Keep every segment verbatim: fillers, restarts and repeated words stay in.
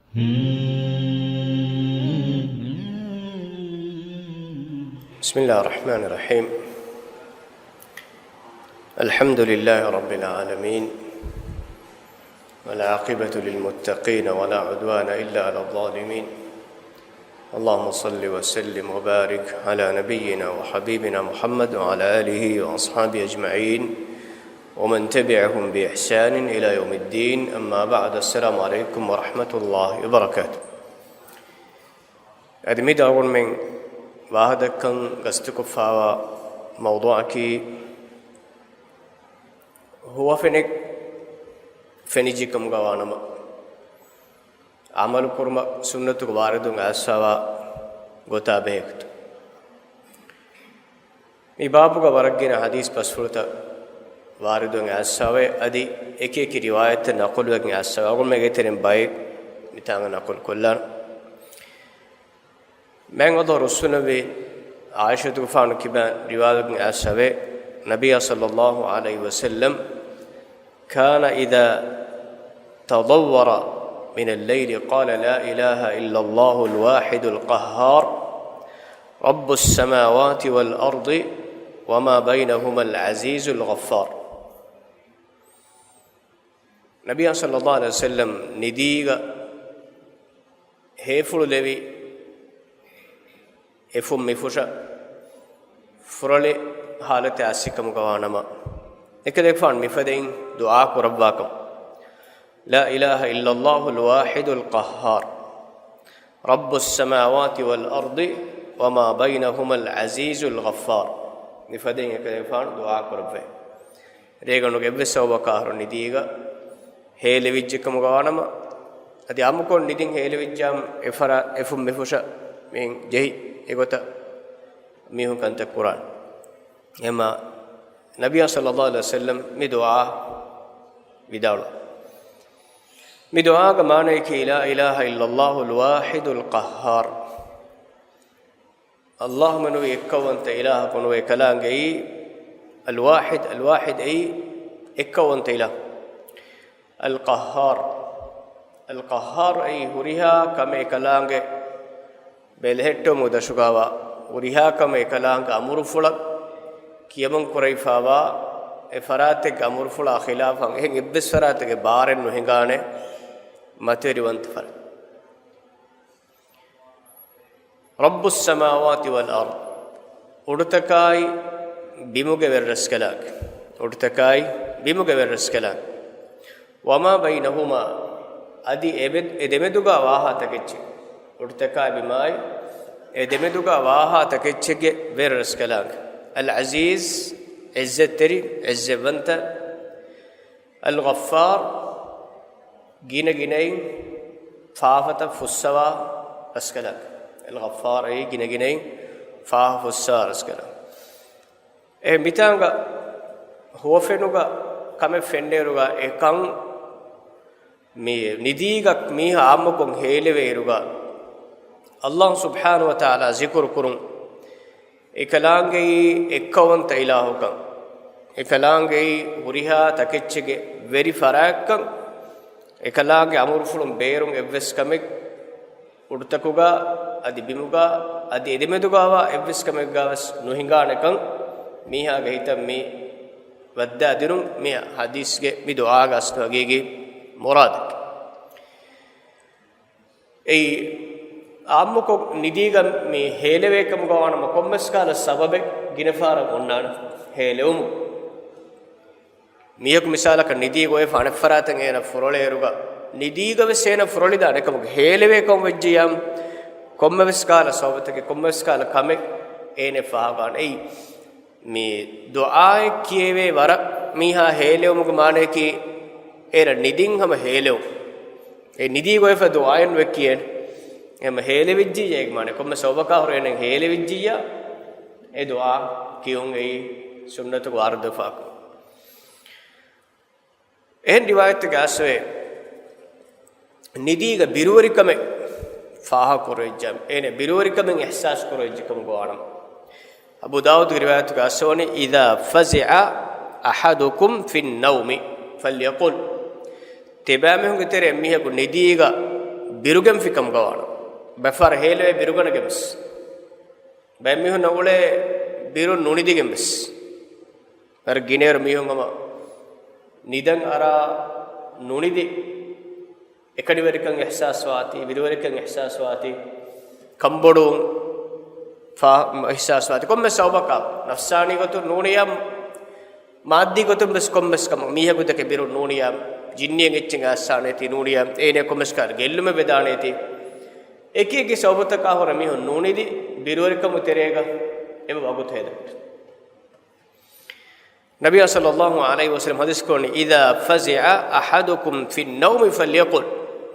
بسم الله الرحمن الرحيم. الحمد لله رب العالمين، والعاقبة للمتقين، ولا عدوان إلا على الظالمين. اللهم صل وسلم وبارك على نبينا وحبيبنا محمد وعلى آله وأصحابه أجمعين، ومن تبعهم بإحسان إلى يوم الدين. أما بعد، السلام عليكم ورحمة الله وبركاته. އަދި މި ދުވަހުން މި ވާހަކަދައްކަން ގަސްތުކޮށްފައިވާ މައުޟޫޢަކީ، ހުވަފެނެއް ފެނިއްޖެކަމުގަ ވާނަމަ، ޢަމަލު ކުރުމަށް ސުންނަތުގަ ވާރިދުވެ އައިސްފައިވާ ގޮތާ ބެހޭ ގޮތުން. މި ބާބުގަ ވަރަށް ގިނަ ޙަދީޘް ބަސްފުޅުތައް ވާރިދުވެ އައިސްފައިވޭ، އަދި އެކި އެކި ރިވާޔަތްތައް ނަޤުލުވެ އައިސްފައިވޭ. އަޅުގަނޑުމެންގެ ތެރެއިން ބައެއް މިތާނގަ ނަޤުލު ކޮށްލާނަން. މާތް ރަސޫލު ވެސް ޢާއިޝަތުގެފާނު ކިބައިން ރިވާޔަތް އައިސްފައިވޭ، ނަބިއްޔާ ޞައްލައްލާހު ޢަލައިހި ވަސައްލަމް كان إذا تضور من الليل قال: لا إله إلا الله الواحد القهار، رب السماوات والأرض وما بينهما العزيز الغفار. ނަބިއްޔާ ޞައްލައްލާހު ޢަލައިހި ވަސައްލަމް ނިދީގަ ހޭފުޅު ލެވި އެފުށް މިފުށަށް ފުރޮޅި ޙާލަތެއް އައިސްކަމުގަ ވާނަމަ، އެކަލޭގެފާނު މިފަދައިން ދުޢާ ކުރައްވާކަން، لا إله إلا الله الواحد القهار، رب السماوات والأرض وما بينهما العزيز الغفار. މިފަދައިން އެކަލޭގެފާނު ދުޢާ ކުރައްވައި. ރޭގަނޑުގެ އެއްވެސް ސަބަބަކާ އަހަރު ނިދީގަ ހޭލެވިއްޖެކަމުގަ ވާނަމަ، އަދި އާއްމުކޮށް ނިދިން ހޭލެވިއްޖާމު އެފަރާ-، އެފުށް މިފުށަށް މިހެން ޖެހި އެގޮތަށް މީހުން ކަންތައް ކުރާނެ. އެމާ ނަބިއްޔާ ޞައްލައްލާހު ޢަލައިހި ވަސައްލަމް މި ދުޢާ ވިދާޅުވި. މި ދުޢާގެ މާނައަކީ، لا إله إلا الله الواحد القهار. ﷲ މެނުވީ އެއްކައުވަންތަ އިލާހަކު ނުވޭ، އެކަލާނގެއީ އަލް ވާޙިދް، އަލް ވާޙިދް އެއީ އެއްކައުވަންތަ އިލާހު. އަލް ޤައްހާރު، އަލް ޤައްހާރު އެއީ ހުރިހާ ކަމެއް އެކަލާނގެ ބެލެހެއްޓުމުގެ ދަށުގަވާ، ހުރިހާ ކަމެއް އެކަލާނގެ އަމުރުފުޅަށް ކިޔަމަން ކުރެވިފައިވާ، އެ ފަރާތެއްގެ އަމުރުފުޅާ ޚިލާފަށް އެހެން އެއްވެސް ފަރާތެއްގެ ބާރެއް ނުހިނގާނެ، މަތިވެރިވަންތަ ފަރާތް. رب السماوات والأرض، އުޑުތަކާއި ބިމުގެ ވެރިރަސްކަލާނގެ، އުޑުތަކާއި ބިމުގެ ވެރިރަސްކަލާނގެ. وما بينهما، އަދި އެ މެ-، އެ ދެމެދުގަ ވާހާ ތަކެއްޗެއް، އުޑުތަކާއި ބިމާއި އެ ދެމެދުގަ ވާހާ ތަކެއްޗެއްގެ ވެރިރަސްކަލާނގެ. އަލް ޢަޒީޒް، ޢިއްޒަތްތެރި، ޢިއްޒަތްވަންތަ. އަލް ޣައްފާރު، ގިނަގިނައިން ފާފަތައް ފުއްސަވާ ރަސްކަލާނގެ. އަލް ޣައްފާރު އެއީ ގިނަގިނައިން ފާފަ ފުއްސަވާ ރަސްކަލާނގެ. އެ މިތާނގަ ހުވަފެނުގަ ކަމެއް ފެންނައިރުގަ އެކަން މި ނިދީގަ މީހާ އާއްމުކޮށް ހޭލެވޭއިރުގަ، ﷲ ސުބްޙާނަހޫ ވަތަޢާލާ ޒިކުރު ކުރުން، އެކަލާނގެއީ އެއްކައުވަންތަ އިލާހުކަން، އެކަލާނގެއީ ހުރިހާ ތަކެއްޗެއްގެ ވެރި ފަރާތްކަން، އެކަލާނގެ އަމުރުފުޅުން ބޭރުން އެއްވެސް ކަމެއް އުޑުތަކުގަ އަދި ބިމުގަ އަދި އެދެމެދުގަވާ އެއްވެސް ކަމެއްގަވެސް ނުހިނގާނެކަން މީހާގެ ހިތަށް މި ވައްދާދިނުން މި ޙަދީޘްގެ މި ދުޢާގެ އަސްލު ހަގީގީ މުރާދަކީ. އެއީ، އާއްމުކޮށް ނިދީގަ މި ހޭލެވޭކަމުގަ ވާނަމަ ކޮންމެސް ކަހަލަ ސަބަބެއް ގިނަ ފަހަރަށް އޮންނާނެ ހޭލެވުމުގެ. މީހަކު މިސާލަކަށް ނިދީގަ އޮވެފަ އަނެއްފަރާތަށް އޭނަ ފުރޮޅޭއިރުގަ، ނިދީގަވެސް އޭނަ ފުރޮޅިދާނެ ކަމުގެ ހޭލެވޭ ކަމު ވެއްޖިއްޔާ، ކޮންމެވެސް ކަހަލަ ސަބަބެއް، ކޮންމެވެސް ކަހަލަ ކަމެއް އޭނަ ފާހަގަވާނެ. އެއީ، މި ދުޢާއެއް ކިޔެވޭ ވަރަށް މީހާ ހޭލެވުމުގެ މާނައަކީ، އޭނަ ނިދިން ހަމަ ހޭލެވުން. އެ ނިދީގަ އޮވެފަ ދުޢާއެއް ނުވެ ކިޔޭނެ. އެހެން ހޭލެވިއްޖިއްޔާ އޭގެ މާނަ، ކޮންމެ ސަބަބަކާ ހުރެ އޭނަ ހޭލެވިއްޖިއްޔާ، އެ ދުޢާ ކިޔުން އެއީ ސުންނަތުގަ ވާރިދުވެފާކަން. އެހެން ރިވާޔަތެއްގަ އައިސްފައިވޭ، ނިދީގަ ބިރުވެރިކަމެއް ފާހަގަކުރެވިއްޖާ، އޭނަ ބިރުވެރިކަމެއް އިޙްސާސް ކުރެވިއްޖެ ކަމުގަ ވާނަމަ، އަބޫ ދާވޫދުގެ ރިވާޔަތުގަ އައިސްފައިވަނީ، إذا فزع أحدكم في النوم فليقل، ތިބާމީހުންގެ ތެރެއިން މީހަކު ނިދީގަ ބިރުގެންފިކަމުގަވާނަމަ، ބައެއްފަހަރު ހޭލެވޭ ބިރުގަނެގެންވެސް. ބައެއް މީހުންނަށް އުޅޭ ބިރުން ނުނިދިގެންވެސް. ވަރަށް ގިނައިރު މީހުން ހަމަ ނިދަން އަރާ ނުނިދި އެކަނިވެރިކަން އިޙްސާސްވާތީ، ބިރުވެރިކަން އިޙްސާސްވާތީ، ކަންބޮޑުވުން ފާ-، އިޙްސާސްވާތީ. ކޮންމެ ސަބަބަކާ، ނަފްސާނީ ގޮތުން ނޫނިޔާ، މާއްދީ ގޮތުން ވެސް ކޮންމެސް ކަމަށް، މީހަކު ދެކެ ބިރު ނޫނިޔާ، ޖިންނިއެއް އެއްޗެއް އައްސާނޭތީ ނޫނިޔާ، އޭނަ ކޮންމެސް ކާރި ގެއްލުމެއް ވެދާނޭތީ. އެކި އެކި ސަބަބުތަކާ ހުރެ މީހުން ނޫނިދި ބިރުވެރިކަމު ތެރޭގަ އެބަ ވަގުތު ހޭދަކުރި. ނަބިއްޔާ ޞައްލައްލާހު ޢަލައިހި ވަސައްލަމަ ޙަދީޘް ކުރަނީ، "إذا فزع أحدكم في النوم فليقل."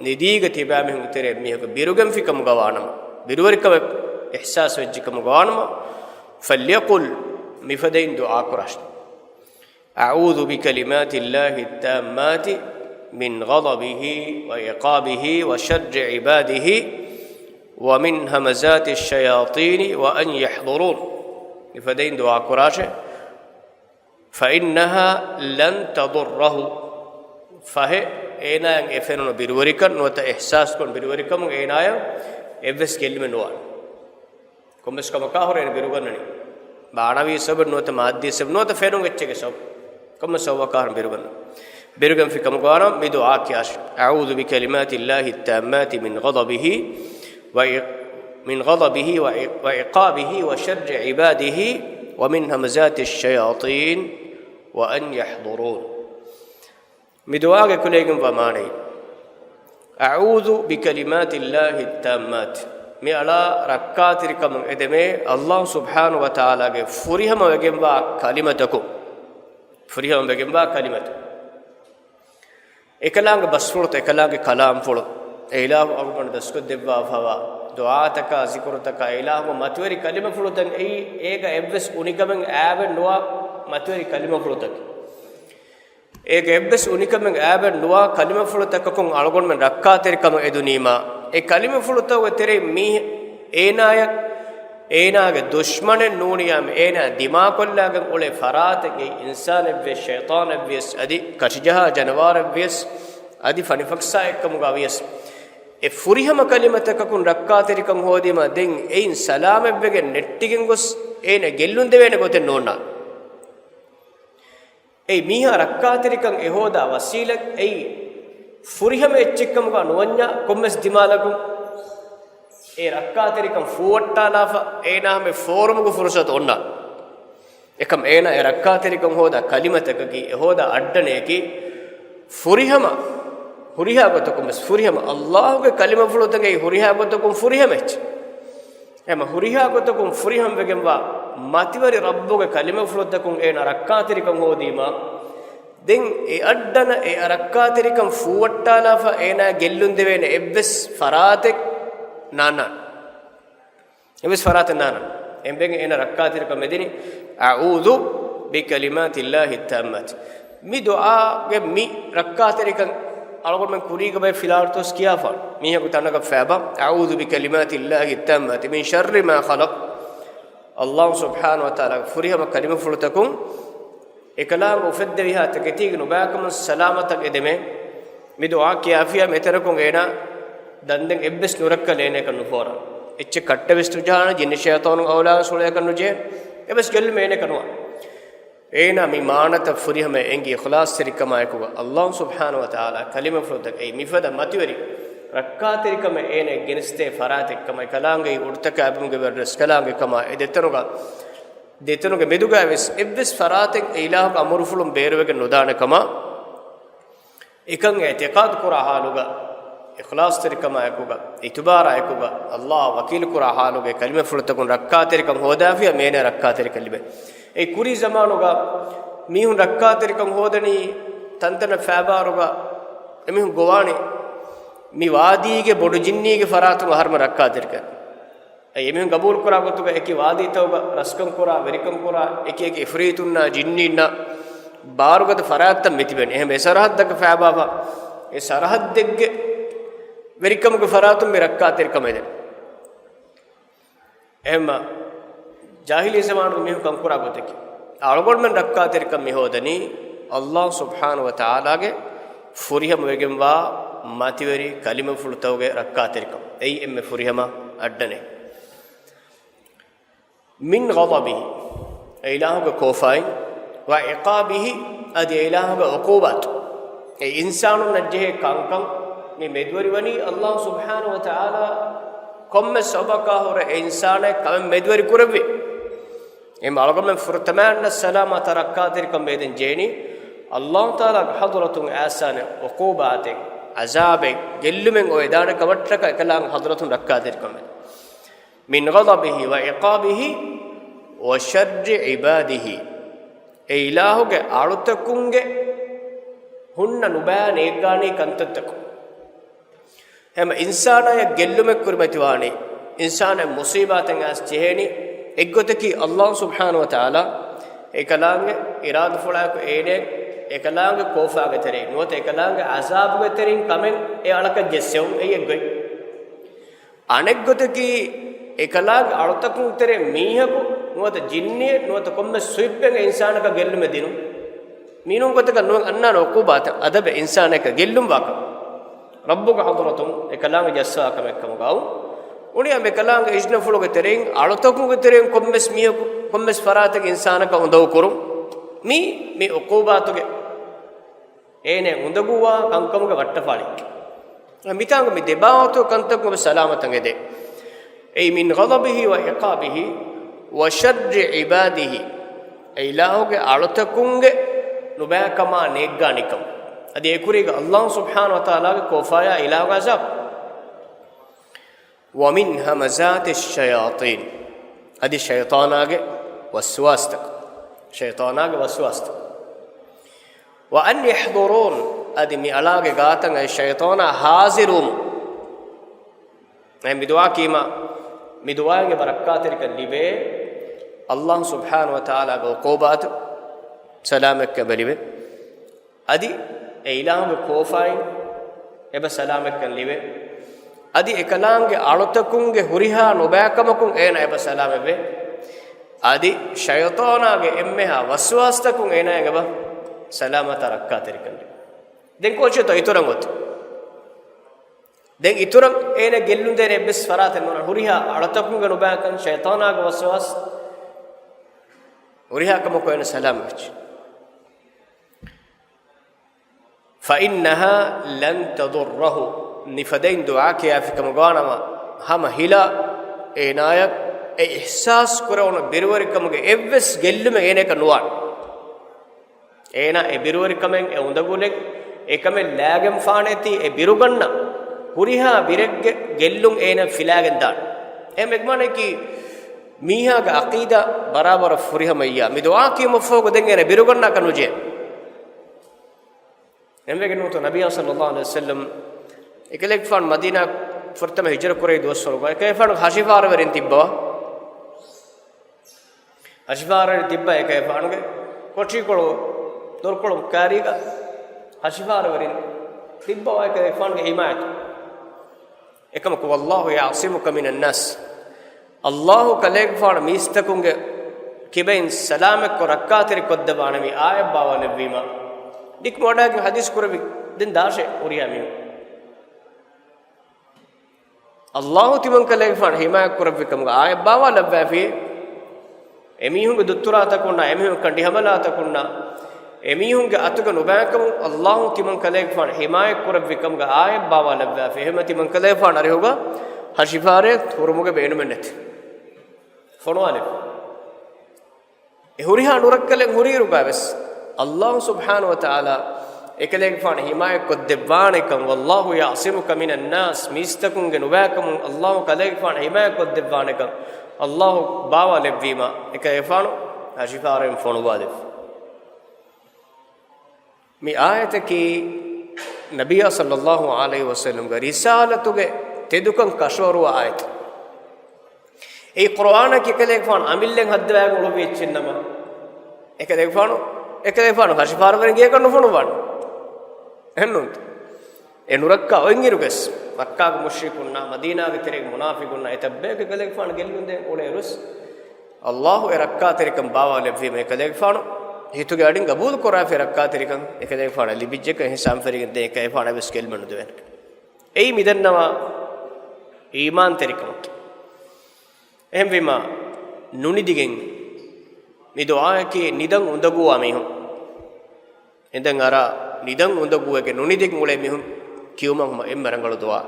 ނިދީގަ ތިބާމީހުންގެ ތެރޭ މީހަކު ބިރުގެންފިކަމުގަވާނަމަ، ބިރުވެރިކަމެއް އިޙްސާސް ވެއްޖެކަމުގަ ވާނަމަ، "فليقل." މިފަދައިން ދުޢާ ކުރާށި. "أعوذ بكلمات الله التامات من غضبه وعقابه وشر عباده ومن همزات الشياطين وأن يحضرون." މިފަދައިން ދުޢާ ކުރާށޭ. "فإنها لن تضره." ފަހެ، އޭނާއަށް އެ ފެނުނު ބިރުވެރިކަން ނުވަތަ އިޙްސާސްކޮށް ބިރުވެރިކަމުން އޭނާއަށް އެއްވެސް ގެއްލުމެއް ނުވާނެ. ކޮންމެސް ކަމަކާ ހުރެ އޭނަ ބިރުގަންނަނީ. މާނަވީ ސަބަބެއް ނުވަތަ މާއްދީ ސަބަބެއް ނުވަތަ ފެނުން އެއްޗެއްގެ ސަބަބު. ކޮންމެ ސަބަބަކާ ހުރެ ބިރުގަންނަން. ބިރުގެންފިކަމުގަ ވާނަމަ މި ދުޢާ ކިޔާށި. "أعوذ بكلمات الله التامات من غضبه و-، من غضبه و-، وعقابه وشر عباده ومن همزات الشياطين وأن يحضرون." މި ދުޢާގެ ކުލައިގެންވާ މާނައީ، "أعوذ بكلمات الله التامات." މި އަޅާ ރައްކާތެރިކަމުން އެދެމޭ ﷲ ސުބްޙާނަހޫ ވަތަޢާލާގެ ފުރިހަމަ ވެގެންވާ ކަލިމަތަކުން. ފުރިހަމަ ވެގެންވާ ކަލިމަތު. އެކަލާނގެ ބަސްފުޅުތައް، އެކަލާނގެ ކަލާމްފުޅު، އެ އިލާހު އަޅުގަނޑު ދަސްކޮށްދެއްވާފައިވާ ދުޢާތަކާ، ޒިކުރުތަކާ، އެ އިލާހުގެ މަތިވެރި ކަލިމަފުޅުތައް އެއީ، އޭގަ އެއްވެސް އުނިކަމެއް އާވެއް ނުވާ މަތިވެރި ކަލިމަފުޅުތަކެއް. އޭގަ އެއްވެސް އުނިކަމެއް އާވެއް ނުވާ ކަލިމަފުޅުތަކަކުން އަޅުގަނޑުމެން ރައްކާތެރިކަމަށް އެދުނީމާ، އެ ކަލިމަފުޅުތަކުގެ ތެރެއިން މީ އޭނާޔަށް، އޭނާގެ ދުޝްމަނެއް ނޫނިޔާމެ، އޭނާ ދިމާކޮށްލާގެން އުޅޭ ފަރާތެއް އެއީ އިންސާނެއްވިޔަސް، ޝައިޠާނެއްވިޔަސް، އަދި ކަށިޖަހާ ޖަނަވާރެއްވިޔަސް، އަދި ފަނިފަކްސާއެއްކަމުގަ ވިޔަސް، އެ ފުރިހަމަ ކަލިމަތަކަކުން ރައްކާތެރިކަން ހޯދީމަ، ދެން އެއިން ސަލާމަތްވެގެން ނެއްޓިގެން ގޮސް، އޭނަ ގެއްލުން ދެވޭނެ ގޮތެއް ނޯންނާނެ. އެއީ މީހާ ރައްކާތެރިކަން އެހޯދާ ވަސީލަތް އެއީ، ފުރިހަމަ އެއްޗެއްކަމުގަ ނުވަންޏާ ކޮންމެސް ދިމާލަކުން އެ ރައްކާތެރިކަން ފޫވައްޓާލާފަ، އޭނާ ހަމަ ފޯރުމުގެ ފުރުސަތު އޮންނާނެ. އެކަމް އޭނާ އެ ރައްކާތެރިކަން ހޯދާ ކަލިމަތަކަކީ، އެ ހޯދާ އައްޑަނައަކީ، ފުރިހަމަ، ހުރިހާ ގޮތަކުން ވެސް ފުރިހަމަ ﷲގެ ކަލިމަފުޅުތަކެއް ހުރިހާ ގޮތަކުން ފުރިހަމަ އެއްޗެއް. އެމަ ހުރިހާ ގޮތަކުން ފުރިހަމަވެގެންވާ މަތިވެރި ރައްބުގެ ކަލިމަފުޅުތަކުން އޭނާ ރައްކާތެރިކަން ހޯދީމާ، ދެން އެ އައްޑަނަ އެ ރައްކާތެރިކަން ފޫވައްޓާލާފަ އޭނާ ގެއްލުން ދެވޭނެ އެއްވެސް ފަރާތެއް ނާންނާނެ. އެއްވެސް ފަރާތެއް ނާންނާނެ. އެންމެގެން އޭނާ ރައްކާތެރިކަން މެދިނީ، "أعوذ بكلمات الله التامات." މި ދުޢާގެ މި ރައްކާތެރިކަން އަޅުގަނޑުމެން ކުރީގަ ބައެއް ފިލާވަޅުތައް ކިޔާފާނެ. މީހަކު ތަނަކަށް ފައިބާ، "أعوذ بكلمات الله التامات من شر ما خلق." ﷲ ސުބްޙާނަހޫ ވަތަޢާލާގެ ފުރިހަމަ ކަލިމަފުޅުތަކުން އެކަލާނގެ އުފެއްދެވިހާ ތަކެތީގެ ނުބައިކަމުން ސަލާމަތަށް އެދެމޭ. މި ދުޢާ ކިޔާފިޔާ މިތަނަކުން އޭނާ ދަންދެން އެއްވެސް ނުރައްކަލޭ އޭނައަކަށް ނުފޯރާ. އެއްޗެއް ކައްޓަވެސް ނުޖަހާނެ، ޖިންނި ޝައިޠާނު އައުލާވެސް އުޅޭކަށް ނުޖެހޭ. އެއްވެސް ގެއްލުމެއް އޭނައަކަށް ނުވާ. އޭނާ މި މާނަތައް ފުރިހަމަ އެނގި އިޚްލާޞްތެރިކަމާއެކުގަ، ﷲ ސުބްޙާނަހޫ ވަތަޢާލާ ކަލިމަފުޅުތަކަށް އެއީ މިފަދަ މަތިވެރި ރައްކާތެރިކަމެއް އޭނަ ގެނެސްދޭ ފަރާތެއް ކަމަށް، އެކަލާނގެ އުޑުތަކާ އެބަމުގެ ވެރި ރަސްކަލާނގެ ކަމާ، އެ ދެތަނުގަ، ދެތަނުގެ މެދުގައި ވެސް އެއްވެސް ފަރާތެއް އެ އިލާހުގެ އަމުރުފުޅުން ބޭރުވެގެން ނުދާނެ ކަމަށް، އެކަން އިޢްތިޤާދު ކުރާ ޙާލުގަ، އިޚްލާޞްތެރިކަމާއެކުގަ، އިތުބާރާއެކުގަ، ﷲ ވަކީލު ކުރާ ޙާލުގަ ކަލިމަފުޅުތަކުން ރައްކާތެރިކަން ހޯދާފިޔާ މޭނަ ރައްކާތެރިކަން ލިބޭ. އެ ކުރީ ޒަމާނުގަ މީހުން ރައްކާތެރިކަން ހޯދަނީ ތަންތަނަށް ފައިބާރުގަ، އެމީހުން ގޮވާނީ މި ވާދީގެ ބޮޑު ޖިންނީގެ ފަރާތުން އަހަރުމެން ރައްކާތެރިކަން. އެ އެމީހުން ގަބޫލުކުރާ ގޮތުގަ އެކި ވާދީތަކުގަ ރަސްކަން ކުރާ، ވެރިކަން ކުރާ، އެކި އެކި އިފްރީތުންނާ ޖިންނީންނާ ބާރުގަދަ ފަރާތްތައް މިތިބެން. އެހެން އެ ސަރަހައްދަކަށް ފައިބާފަ، އެ ސަރަހައްދެއްގެ ވެރިކަމުގެ ފަރާތުން މި ރައްކާތެރިކަމެއް ދެން. އެހެންމަ ޖާހިލީ ޒަމާނުގެ މީހުން ކަންކުރާ ގޮތަކީ، އަޅުގަނޑުމެން ރައްކާތެރިކަން މި ހޯދަނީ ﷲ ސުބްޙާނަހޫ ވަތަޢާލާގެ ފުރިހަމަވެގެންވާ މަތިވެރި ކަލިމަފުޅުތަކުގެ ރައްކާތެރިކަން. އެއީ އެންމެ ފުރިހަމަ އައްޑަނެއް. މިން ޣަޟަބިހި، އެ އިލާހުގެ ކޯފާއިން، ވަ ޢިޤާބިހި، އަދި އެ އިލާހުގެ ޢުޤޫބާތު. އެ އިންސާނުންނަށް ޖެހޭ ކަންކަން މި މެދުވެރިވަނީ ﷲ ސުބްޙާނަހޫ ވަތަޢާލާ ކޮންމެ ސަބަބަކާ ހުރެ އެ އިންސާނާ ކަމެއް މެދުވެރި ކުރެއްވި. އެހެން އަޅުގަނޑުމެން ފުރަތަމައަށް ސަލާމަތަށް ރައްކާތެރިކަން ބޭދެން ޖެހެނީ ﷲ ތަޢާލާގެ ޙަޟްރަތުން އައިސްފަ އޮތް ޢުޤޫބާތެއް، ޢަޛާބެއް، ގެއްލުމެއް އޮވެދާނެ ކަމަށްޓަކާ އެކަލާނގެ ޙަޟްރަތުން ރައްކާތެރިކަން ވެ. މިން ޣަޟަބިހި ވަ ޢިޤާބިހި ވަ ޝައްރި ޢިބާދިހި. އެ އިލާހުގެ އަޅުތަކުންގެ ހުންނަ ނުބައި ނޭއްގާނީ ކަންތައްތަކުން. ހަމަ އިންސާނާޔަށް ގެއްލުމެއް ކުރިމަތިވާނީ، އިންސާނާ މުޞީބާތެއް އައިސް ޖެހޭނީ، އެއްގޮތަކީ ﷲ ސުބްޙާނަހޫ ވަތަޢާލާ އެކަލާނގެ އިރާދަފުޅާއެކު އޭނަ އެކަލާނގެ ކޯފާގެ ތެރެއިން ނުވަތަ އެކަލާނގެ ޢަޛާބުގެ ތެރެއިން ކަމެއް އެ އަޅަކަށް ޖެއްސެވުން. އެއީ އެއްގޮތް. އަނެއްގޮތަކީ، އެކަލާނގެ އަޅުތަކުން ތެރޭ މީހަކު ނުވަތަ ޖިންނިއެއް ނުވަތަ ކޮންމެ ސުވިއްޕެއް އެ އިންސާނަކަށް ގެއްލުމެއް ދިނުން. މީނޫން ގޮތަކަށް ނުވަތަ އަންނާނެ ޢުޤޫބާތައް އަދަބެއް އިންސާނަކަށް ގެއްލުން ވާކަމަށް. ރައްބުގެ ޙަޟްރަތުން އެކަލާނގެ ޖައްސާ ކަމެއް ކަމުގައު އުނިޔަ މިކަލާނގެ އިޒްނަފުޅުގެ ތެރެއިން އަޅުތަކުންގެ ތެރެއިން ކޮންމެސް މީހަކު، ކޮންމެސް ފަރާތަކަށް އިންސާނަކަށް އުނދަގޫ ކުރުން. މީ، މި ޢުޤޫބާތުގެ އޭނަ އުނދަގޫވާ ކަންކަމުގެ ވައްޓަފާޅިއެއް. މިތާނގަ މި ދެބާވަތު ކަންތަކުން ސަލާމަތަށް އެދޭ. އެއީ މިން ޣަޟަބިހި ވަ ޢިޤާބިހި ވަ ޝައްރި ޢިބާދިހި. އެ އިލާހުގެ އަޅުތަކުންގެ ނުބައިކަމާ ނޭއްގާނިކަން. އަދި އެކުރީގަ ﷲ ސުބްޙާނަހޫ ވަތަޢާލާގެ ކޯފާޔާ އިލާހުގެ ޢަޛާބު. ވަމިން ހަމަޒާތި ޝަޔާޠީން. އަދި ޝައިޠާނާގެ ވަސްވާސްތަކުން. ޝައިޠާނާގެ ވަސްވާސްތަކުން. ވައަން ޔަޙްޟުރޫން، އަދި މި އަޅާގެ ގާތަށް އައި ޝައިޠާނާ ޙާޟިރުވުމުން. އެ މި ދުޢާ ކީމާ، މި ދުޢާގެ ރައްކާތެރިކަން ލިބޭ، ﷲ ސުބްޙާނަހޫ ވަތަޢާލާގެ ޢުޤޫބާތު ސަލާމަތްކަން އެބަ ލިބޭ. އަދި އެ އިލާހުގެ ކޯފާއިން އެބަ ސަލާމަތްކަން ލިބޭ. އަދި އެކަލާނގެ އަޅުތަކުންގެ ހުރިހާ ނުބައިކަމަކުން އޭނާ އެބަ ސަލާމަތްވޭ. އަދި ޝައިޠާނާގެ އެންމެހާ ވަސްވާސްތަކުން އޭނާ އެބަ ސަލާމަތާ ރައްކާތެރިކަން ލިބޭ. ދެން ކޯޗެއްތޯ އިތުރަށް އޮތީ؟ ދެން އިތުރަށް އޭނަ ގެއްލުންދޭނެ އެއްވެސް ފަރާތެއް ނޯންނާނެ. ހުރިހާ އަޅުތަކުންގެ ނުބައިކަން، ޝައިޠާނާގެ ވަސްވާސް، ހުރިހާ ކަމަކު އޭނަ ސަލާމަތްވެއްޖެ. ފައިންނަހާ ލަން ތަޟުއްރަހު. މިފަދައިން ދުޢާ ކިޔާފިކަމުގަ ނަމަ، ހަމަ ހިލާ އޭނާޔަށް އެ އިޙްސާސް ކުރެވުނު ބިރުވެރިކަމުގެ އެއްވެސް ގެއްލުމެއް އޭނައަކަށް ނުވާނެ. އޭނާ އެ ބިރުވެރިކަމެއް، އެ އުނދަގުލެއް، އެކަމެއް ލާގެންފާނެތީ، އެ ބިރުގަންނަ ހުރިހާ ބިރެއްގެ ގެއްލުން އޭނަ ފިލާގެން ދާނެ. އެހެން އެކަމަކީ މީހާގެ ޢަޤީދާ ބަރާބަރަށް ފުރިހަމައްޔާ. މި ދުޢާ ކިޔުމަށްފަހުގަ ދެން އޭނަ ބިރުގަންނަކަށް ނުޖެހޭ. އެންމެގެން ނޫންތޯ ނަބިއްޔާ ޞައްލައްލާހު ޢަލައިހި ވަސައްލަމް އެކަލޭގެފާނު މަދީނާ ފުރަތަމަ ހިޖުރަ ކުރެވި ދުވަސްވަރުގަ އެކަލޭގެފާނުގެ ހަށިފާރަވެރިން ތިއްބަވާ. ހަށިފާރަވެރިން ތިއްބަވާ އެކަލޭގެފާނުގެ ކޮޓަރިކޮޅު ދޮރުކޮޅު ކާރީގަ ހަށިފާރަވެރިން ތިއްބަވާ އެކަލޭގެފާނުގެ ޙިމާޔަތު. އެކަމަކު، "ވައްލާހު ޔަޢުޞިމުކަ މިނައްނާސް." އައްލާހު ކަލޭގެފާނު މީސްތަކުންގެ ކިބައިން ސަލާމަތްކޮށް ރައްކާތެރިކޮށްދެއްވާނެ މި އާޔަތް ބާވާލެއްވީމަ. ނިކުމެވަޑައިގެން ޙަދީޘް ކުރެއްވި ދެން ދާށޭ ހުރިހާ މީހުން. އައްލާހު ތިމަން ކަލޭގެފާނު ޙިމާޔަތް ކުރެއްވި ކަމުގަ އާޔަތް ބާވާލައްވައިފި. އެމީހުންގެ ދުއްތުރާތަކުންނާ، އެމީހުން ކަނޑިހަމަލާތަކުންނާ، އެމީހުންގެ އަތުގަ ނުބައިކަމުން އައްލާހު ތިމަން ކަލޭގެފާނު ޙިމާޔަތް ކުރެއްވި ކަމުގަ އާޔަތް ބާވާލައްވައިފި. އެހެންވެ ތިމަން ކަލޭގެފާނު އަރިހުގަ ހަށިފާރަވެރި ހުރުމުގެ ބޭނުމެއް ނެތި. ފޮނުވާލެއްވި. އެ ހުރިހާ ނުރައްކަލެއް ހުރިއިރުގަވެސް، އައްލާހު ސުބްޙާނަހު ވަތަޢާލާ އެކަލޭގެފާނު ޙިމާޔަތްކޮށްދެއްވާނެކަން، "ވައްލާހު ޔަޢުޞިމުކަ މިނައްނާސް." މީސްތަކުންގެ ނުބައިކަމުން އައްލާހު ކަލޭގެފާނު ޙިމާޔަތްކޮށްދެއްވާނެކަން އައްލާހު ބާވާލެއްވީމަ، އެކަލޭގެފާނު ހަށިފާރަވެރިން ފޮނުވާލެއްވި. މި އާޔަތަކީ ނަބިއްޔާ ޞައްލައްލާހު ޢަލައިހި ވަސައްލަމްގެ ރިސާލަތުގެ ތެދުކަން ކަށަވަރުވާ އާޔަތެއް. އެއީ ޤުރުއާނަކީ އެކަލޭގެފާނު އަމިއްލައިން ހައްދަވާގެން އުޅުއްވި އެއްޗެއްނަމަ، އެކަލޭގެފާނު، އެކަލޭގެފާނު ހަށިފާރަވެރިން ގެޔަކަށް ނުފޮނުއްވާނެ. އެހެންނޫންތަ؟ އެ ނުރައްކާ އޮތްއިރުވެސް، މައްކާގެ މުޝްރިކުންނާ، މަދީނާގެ ތެރޭގެ މުނާފިޤުންނާ، އެތައް ބަޔަކު އެކަލޭގެފާނު ގެއްލުންދޭން އުޅޭއިރުވެސް، އައްލާހު އެ ރައްކާތެރިކަން ބާވާލެއްވީމަ، އެކަލޭގެފާނު ހިތުގެ އަޑިން ގަބޫލު ކުރާފި ރައްކާތެރިކަން އެކަލޭގެފާނަށް ލިބިއްޖެކަން އެހިސާބުން ފެށިގެން ދެން އެކަލޭގެފާނަށް އެއްވެސް ގެއްލުމެއް ނުދެވޭނެ. އެއީ މިދަންނަވާ އީމާންތެރިކަމަކީ. އެހެންވީމާ، ނުނިދިގެން މި ދުޢާއަކީ ނިދަން އުނދަގޫވާ މީހުން، އެނދެން އަރާ ނިދަން އުނދަގޫވެގެން ނުނިދިގެން އުޅޭ މީހުން ކިޔުމަށް ހަމަ އެންމެ ރަނގަޅު ދުޢާ،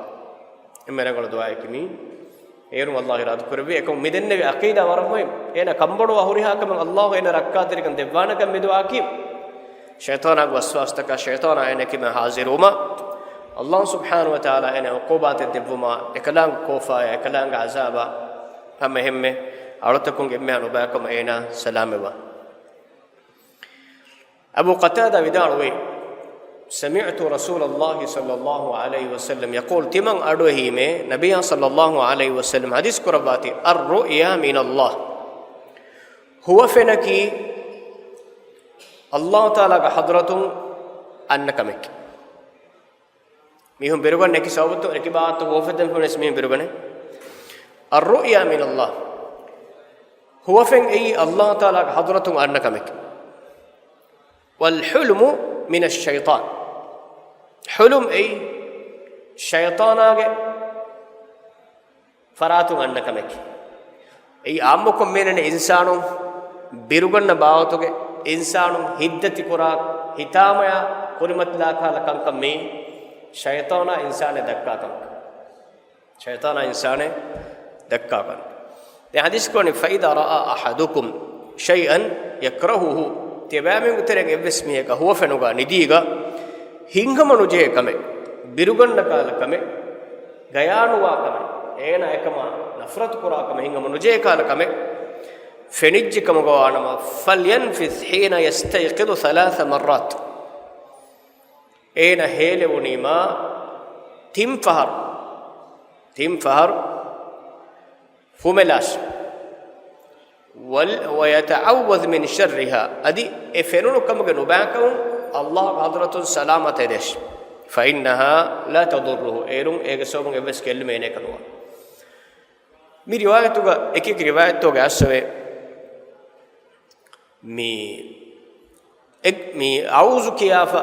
އެންމެ ރަނގަޅު ދުޢާއަކީ މީ. އޭރުން އައްލާހު އިރާދަކުރެއްވި އެކަމު މިދެންނެވި ޢަޤީދާ ވަރަށް މުހިންމު. އޭނަ ކަންބޮޑުވާ ހުރިހާ ކަމެއް އައްލާހު އޭނަ ރައްކާތެރިކަން ދެއްވާނެކަން މި ދުޢާއަކީ. ޝައިޠާނާގެ ވަސްވާސްތަކާ ޝައިޠާނާ އޭނަ ކިމާ ޙާޟިރުވުމަށް އައްލާހު ސުބްޙާނަހު ވަތަޢާލާ އޭނަ ޢުޤޫބާތެއް ދެއްވުމާ، އެކަލާނގެ ކޯފާޔާ، އެކަލާނގެ ޢަޒާބާ، ހަމަ އެހެންމެ އަޅުތަކުންގެ އެންމެހާ ނުބައިކަމަށް އޭނަ ސަލާމަތްވާ. އަބޫ ޤަތާދާ ވިދާޅުވޭ، سمعت رسول الله صلى الله عليه وسلم يقول، ތިމަން އަޑުއެހީމޭ، ނަބިއްޔާ ޞައްލައްލާހު ޢަލައިހި ވަސައްލަމް ޙަދީޘް ކުރައްވާތީ، الرؤيا من الله، ހުވަފެނަކީ އައްލާހު ތަޢާލާގެ ޙަޟްރަތުން އަންނަ ކަމެކޭ. މީހުން ބިރުގަންނަ އެކި ސަބަބުތައް އެކި ބާވަތު ހުވަފެން ފެނުނަސް މީހުން ބިރުގަނެ. الرؤيا من الله، ހުވަފެން އެއީ އައްލާހު ތަޢާލާގެ ޙަޟްރަތުން އަންނަ ކަމެކޭ. والحلم من الشيطان، ޙުލުމް އެއީ ޝައިޠާނާގެ ފަރާތުން އަންނަ ކަމެކޭ. އެއީ އާއްމުކޮށް މިއަންނަނީ އިންސާނުން ބިރުގަންނަ ބާވަތުގެ، އިންސާނުން ހިތްދަތިކުރާ، ހިތާމަޔާ ކުރިމަތިލާ ކަހަލަ ކަންކަން މީ ޝައިޠާނާ އިންސާނެއް ދައްކާ ކަންކަން. ޝައިޠާނާ އިންސާނެއް ދައްކާ ކަން. ދެން ޙަދީޘް ކުރަނީ، فإذا رأى أحدكم شيئا يكرهه، ތިޔަބައިމީހުންގެ ތެރެއިން އެއްވެސް މީހަކަށް ހުވަފެނުގަ ނިދީގަ ހިތްހަމަ ނުޖެހޭ ކަމެއް، ބިރުގަންނަ ކަހަލަ ކަމެއް، ގަޔާނުވާ ކަމެއް، އޭނާ އެކަމާ ނަފްރަތު ކުރާ ކަމެއް، ހިތްހަމަ ނުޖެހޭ ކަހަލަ ކަމެއް ފެނިއްޖެ ކަމުގަ ވާނަމަ، فلينفث حين يستيقظ ثلاث مرات، އޭނަ ހޭލެވުނީމާ ތިން ފަހަރު، ތިން ފަހަރު ފުމެލާށި. ވަލް، ويتعوذ من شرها، އަދި އެ ފެނުނު ކަމުގެ ނުބައިކަމުން އައްލާހުގެ ޙަޟްރަތުން ސަލާމަތަށް އެދޭށި. فإنها لا تضره، އޭރުން އޭގެ ސަބަބުން އެއްވެސް ގެއްލުމެއް އޭނައަކަށް ނުވާ. މި ރިވާޔަތުގަ އެކިއެކި ރިވާޔަތުގަ އައިސްފަވޭ، މި އެ، މި އައޫޒު ކިޔާފަ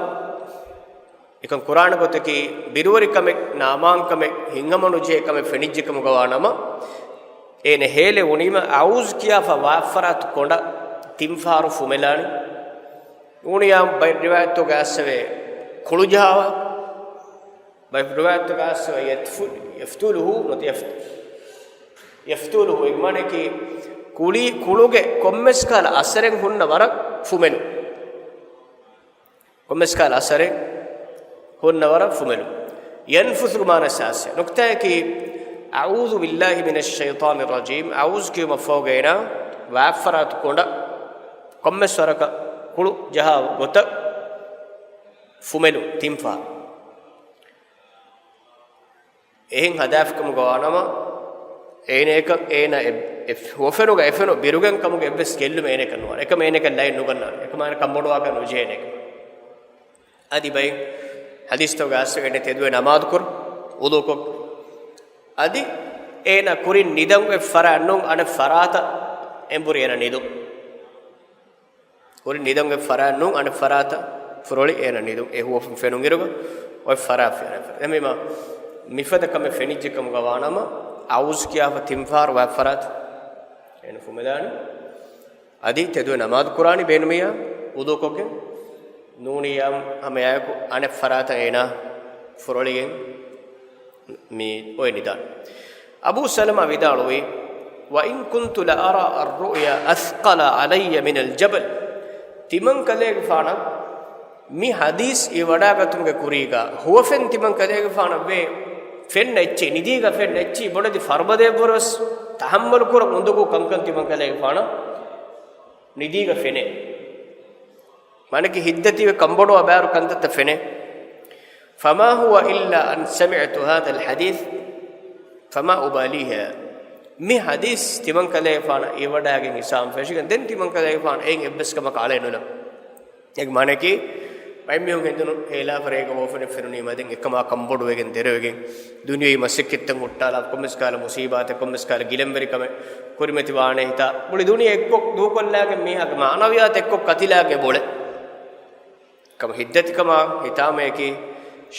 އެކަން ކުރާނެ ގޮތަކީ، ބިރުވެރި ކަމެއް، ނާމާން ކަމެއް، ހިތްހަމަ ނުޖެހޭ ކަމެއް ފެނިއްޖެ ކަމުގަ ވާނަމަ، އޭނަ ހޭލެވުނީމަ އައޫޒު ކިޔާފަ ވާތްފަރާތު ކޮނޑަށް ތިން ފަހަރު ފުމެލާނީ. ނޫނިޔާ ބައެއް ރިވާޔަތުގަ އައިސްފަވޭ ކުޅު ޖަހާފަ. ބައެއް ރިވާޔަތުގަ އައިސްފަވޭ ޔަތްފު-، ޔަފްތުލުހު ނުތަ ޔަފް-، ޔަފްތުލުހު، އޭގެ މާނައަކީ ކުޅި-، ކުޅުގެ ކޮންމެސް ކަހަލަ އަސަރެއް ހުންނަ ވަރަށް ފުމެލުން. ކޮންމެސް ކަހަލަ އަސަރެއް ހުންނަ ވަރަށް ފުމެލުން. ޔަންފުސުގެ މާނަ ސާސް. ނުކްތާއަކީ، أعوذ بالله من الشيطان الرجيم، އައޫޒު ކިޔުމަށްފަހުގަ އޭނާ ވާތްފަރާތު ކޮނޑަށް ކޮންމެސް ވަރަކަށް ކުޅު ޖަހާ ގޮތަށް ފުމެލުން ތިން ފަހަރު. އެހެން ހަދާފިކަމުގަ ވާނަމަ، އޭނައަކަށް އޭނަ އެ-، އެ-، ހުވަފެނުގަ އެފެނު ބިރުގަން ކަމުގެ އެއްވެސް ގެއްލުމެއް އޭނައަކަށް ނުވާނެ. އެކަމަ އޭނައަކަށް ލައެއް ނުގަންނާނެ. އެކަމަ އޭނަ ކަންބޮޑުވާކަށް ނުޖެހޭނެ. އަދި ބައެއް ޙަދީޘްތަކުގަ އައިސްފަވޭ އޭނަ ތެދުވެ ނަމާދު ކުރު، ވުޟޫކޮށް. އަދި އޭނަ ކުރިން ނިދަން އެއް ފަރާތް ނޫން އަނެއް ފަރާތަށް އެނބުރި އޭނަ ނިދުން. ކުރިން ނިދަން އެއް ފަރާތް ނޫން އަނެއް ފަރާތަށް ފުރޮޅި އޭނަ ނިދުން. އެ ހުވަފުން ފެނުން އިރުގަ އޮތް ފަރާތް ފެނެ. އެހެންވީމަ މިފަދަ ކަމެއް ފެނިއްޖެ ކަމުގަ ވާނަމަ، އައޫޒު ކިޔާފަ ތިން ފަހަރު ވާތް ފަރާތަށް އޭނަ ފުމެލާނީ. އަދި ތެދުވެ ނަމާދު ކުރާނީ ބޭނުމިއްޔާ ވުޟޫކޮށްގެން. ނޫނިއްޔާ ހަމައެއާއެކު އަނެއް ފަރާތަށް އޭނާ ފުރޮޅިގެން މި އޮތް ނިދާން. އަބޫ ސަލަމާ ވިދާޅުވީ، وإن كنت لأرى الرؤيا أثقل علي من الجبل. ތިމަން ކަލޭގެފާނަށް މި ޙަދީޘް އެ ވަޑާގަތުމުގެ ކުރީގަ، ހުވަފެން ތިމަން ކަލޭގެފާނަށް ވޭ ފެންނަ އެއްޗެއް، ނިދީގަ ފެންނަ އެއްޗެއް ބޮޑެތި ފަރުބަދައެއްވުރެސް ތަޙައްމަލު ކުރަން އުނދަގޫ ކަންކަން ތިމަން ކަލޭގެފާނަށް ނިދީގަ ފެނޭ. މާނައަކީ ހިތްދަތިވެ ކަންބޮޑުވާ ބާރު ކަންތައްތައް ފެނޭ. فما هو إلا أن سمعت هذا الحديث فما أباليه. މި ޙަދީޘް ތިމަން ކަލޭގެފާނަށް އެ ވަޑާގެން ހިސާބުން ފެށިގެން ދެން ތިމަން ކަލޭގެފާނަށް އެއިން އެއްވެސް ކަމަކަށް އަޅައެއް ނުލަން. އޭގެ މާނައަކީ، ބައެއް މީހުން ހެނދުނު ހޭލާފަ ރޭގަ ހުވަފެނެއް ފެނުނީމަ ދެން އެކަމާ ކަންބޮޑުވެގެން ދެރަވެގެން، ދުނިޔެވީ މަސައްކަތްތައް ހުއްޓާލާ، ކޮންމެސް ކަހަލަ މުސީބާތެއް، ކޮންމެސް ކަހަލަ ގިލަންވެރިކަމެއް ކުރިމަތިވާނެ ހިތާ، މުޅި ދުނިޔެ އެއްކޮށް ދޫކޮށްލާގެން މީހާގެ މާނަވިއްޔާތު އެއްކޮށް ކަތިލާގެން އެބަ އުޅޭ. ކަމަ ހިތްދަތިކަމާ ހިތާމަޔަކީ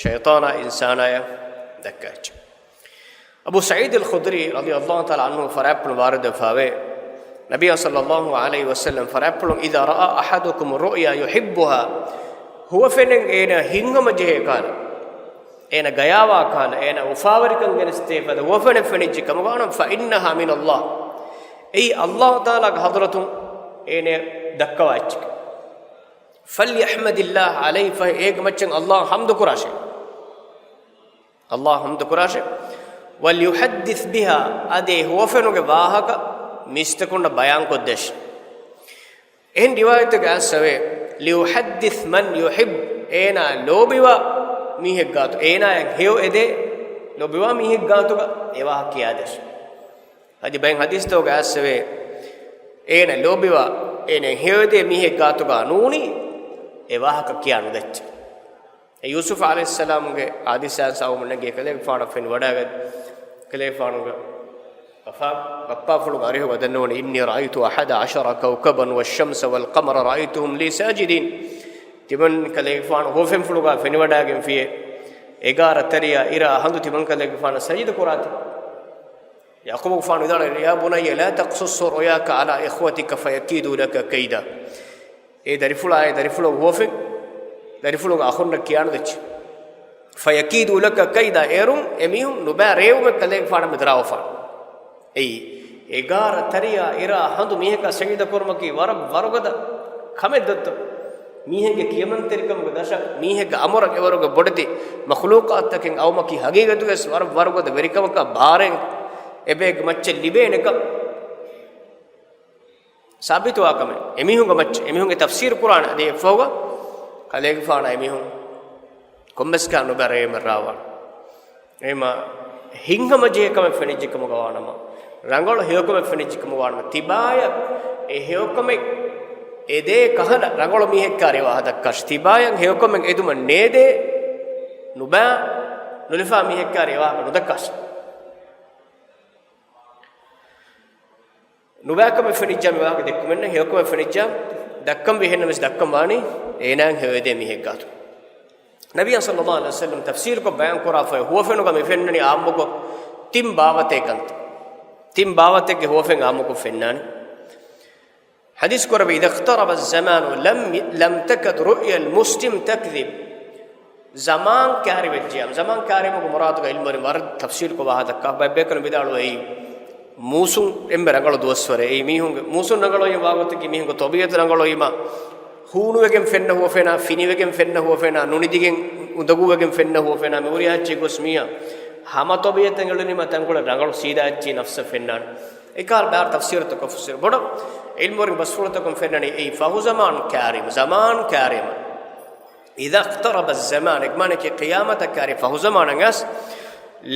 ޝައިޠާނާ އިންސާނާޔަށް ދައްކާއެއްޗެއް. އަބޫ ސަޢީދުލް ޚުދްރީ ރަޟިޔަﷲ ތަޢާލާ ޢަންހު ފަރާތްޕުޅު ވާރިދުވެފަވޭ، ނަބިއްޔާ ޞައްލަﷲ ޢަލައިހި ވަސައްލަމް ފަރާތްޕުޅުން، "إذا رأى أحدكم الرؤيا يحبها، ހުވަފެނެއް އޭނަ ހިތްހަމަޖެހޭ ކަހަލަ، އޭނަ ގަޔާވާ ކަހަލަ، އޭނަ އުފާވެރިކަން ގެނެސްދޭ ފަދަ ހުވަފެނެއް ފެނިއްޖެ ކަމުގަ ވާނަމަ، فإنها من الله، އެއީ ﷲ ތަޢާލާގެ ޙަޟްރަތުން އޭނަ ދައްކަވާ އެއްޗެކޭ. فليحمد الله عليه، ފަހެ އޭގެ މައްޗަށް ﷲ ޙަމްދު ކުރާށޭ." ﷲ ޙަމްދު ކުރާށޭ. وليحدث بها، އަދި އެ ހުވަފެނުގެ ވާހަކަ މީސްތަކުންނަށް ބަޔާންކޮށްދޭށޭ. އެހެން ރިވާޔަތެއްގަ އައިސްފަވޭ، ليحدث من يحب، އޭނާ ލޯބިވާ މީހެއް ގާތު، އޭނާއަށް ހެޔޮ އެދޭ ލޯބިވާ މީހެއް ގާތުގަ އެ ވާހަކަ ކިޔާދޭށޭ. އަދި ބައެއް ޙަދީޘްތަކުގަ އައިސްފަވޭ، އޭނަ ލޯބިވާ، އޭނަ ހެޔޮއެދޭ މީހެއް ގާތުގަ ނޫނީ އެ ވާހަކަ ކިޔާ ނުދެއްޗޭ. އެ ޔޫސުފް ޢަލައިހިއްސަލާމުގެ ޙާދިސާއިން ސަބަބުން ނެގި ކަލޭގެފާނަށް ފެނިވަޑައިގަތް، ކަލޭގެފާނުގެ ބަފާ، ބައްޕާފުޅުގެ އަރިހުގަ ދަންނަވަނީ، "إني رأيت أحد عشر كوكبا والشمس والقمر رأيتهم لي ساجدين." ތިމަން ކަލޭގެފާނު ހުވަފެންފުޅުގަ ފެނިވަޑައިގެންފިޔޭ، އެގާރަ ތަރިޔާ އިރާ ހަނދު ތިމަން ކަލޭގެފާނަށް ސަޖިދަ ކުރާތި. ޔަޢުޤޫބުގެފާނު ވިދާޅުވި، "يا بني لا تقصص رؤياك على إخوتك فيكيدوا لك كيدا." އޭ ދަރިފުޅާ، އޭ ދަރިފުޅަށް ހުވަފެން ދަރިފުޅުގެ އަޚުންނަށް ކިޔާނުދެއްޗޭ. فيكيدوا لك كيدا، އޭރުން އެމީހުން ނުބައި ރޭވުމެއް ކަލޭގެފާނަށް މި ދަރާވަފާނެ. އެއީ، އެގާރަ ތަރިޔާ އިރާ ހަނދު މީހަކާ ސަޖިދަ ކުރުމަކީ ވަރަށް ވަރުގަދަ ކަމެއް ދޯ؟ މީހެއްގެ ކިޔަމަންތެރިކަމުގެ ދަށަށް، މީހެއްގެ އަމުރަށް އެވަރުގެ ބޮޑެތި މަޚްލޫޤާތްތަކެއް އައުމަކީ ހަގީގަތުގަވެސް ވަރަށް ވަރުގަދަ ވެރިކަމަކާ ބާރެއް އެބައެއްގެ މައްޗަށް ލިބޭނެކަން. ސާބިތުވާ ކަމެއް. އެމީހުންގެ މައްޗަށް، އެމީހުންގެ ތަފްސީރު ކުރާނެ. އަދި އެއަށްފަހުގަ ކަލޭގެފާނާ އެމީހުން ކޮންމެސް ކާ ނުބައި ރޭވުމެއް ރާވާނެ. އެހެމަ ހިތްހަމަޖެހޭ ކަމެއް ފެނިއްޖެ ކަމުގަ ވާނަމަ، ރަނގަޅު ހެޔޮކަމެއް ފެނިއްޖެ ކަމުގަ ވާނަމަ، ތިބާޔަށް އެ ހެޔޮކަމެއް އެދޭ ކަހަލަ ރަނގަޅު މީހެއްކާ ރޭވާހަކަ ދައްކާށި. ތިބާޔަށް ހެޔޮކަމެއް އެދުމަށް ނޭދޭ، ނުބައި ނުލަފާ މީހެއްކާ ރޭވާހަކަ ނުދައްކާށި. ނުބައިކަމެއް ފެނިއްޖާ މި ވާހަކަ ދެއްކުމެއްނެތް، ހެޔޮކަމެއް ފެނިއްޖާ ދައްކަންވީ. އެހެންނަމަވެސް ދައްކަން ވާނީ އޭނާއަށް ހެޔޮއެދޭ މީހެއްގާތު. ނަބިއްޔާ ޞައްލައްލާހު ޢަލައިހި ވަސައްލަމް ތަފްސީލުކޮށް ބަޔާން ކުރާފައި، ހުވަފެނުގަ މި ފެންނަނީ އާއްމުކޮށް ތިން ބާވަތެއް ކަންތައް. ތިން ބާވަތެއްގެ ހުވަފެން އާއްމުކޮށް ފެންނާނެ. ޙަދީޘް ކުރެއްވި، "إذا اقترب الزمان لم، لم تكد رؤيا المسلم تكذب." ޒަމާން ކައިރިވެއްޖިޔާ، ޒަމާން ކައިރިވުމުގެ މުރާދުގަ ޢިލްމުވެރިން ވަރަށް ތަފްސީލުކޮށް ވާހަކަ ދައްކާ. ބައެއް ބޭކަލުން ވިދާޅުވޭ، އެއީ މޫސުން އެންމެ ރަނގަޅު ދުވަސްވަރެއް. އެއީ މީހުންގެ، މޫސުން ރަނގަޅު އޮތް ވާގޮތަކީ މީހުންގެ ޠަބީޢަތު ރަނގަޅު އޮތްމަ، ހޫނުވެގެން ފެންނަ ހުވަފެނާ، ފިނިވެގެން ފެންނަ ހުވަފެނާ، ނުނިދިގެން އުނދަގޫވެގެން ފެންނަ ހުވަފެނާ، މި ހުރިހާ އެއްޗެއް ގޮސް މީހާ ހަމަ ޠަބީޢަތެއް އެޅުނީމަ ތަންކޮޅެއް ރަނގަޅު ސީދާ އެއްޗެއް ނަފްސަށް ފެންނާނެ. އެކަހަލަ ބައި ތަފްސީރުތަކަށް ފުސް، ބޮޑަށް ޢިލްމުވެރިން ބަސްފުޅުތަކުން ފެންނަނީ އެއީ ފަހުޒަމާން ކައިރީމަ، ޒަމާން ކައިރީމަ. إذا اقترب الزمان، އެގެ މާނައަކީ ޤިޔާމަތަށް ކައިރި ފަހުޒަމާނަށް އައިސް،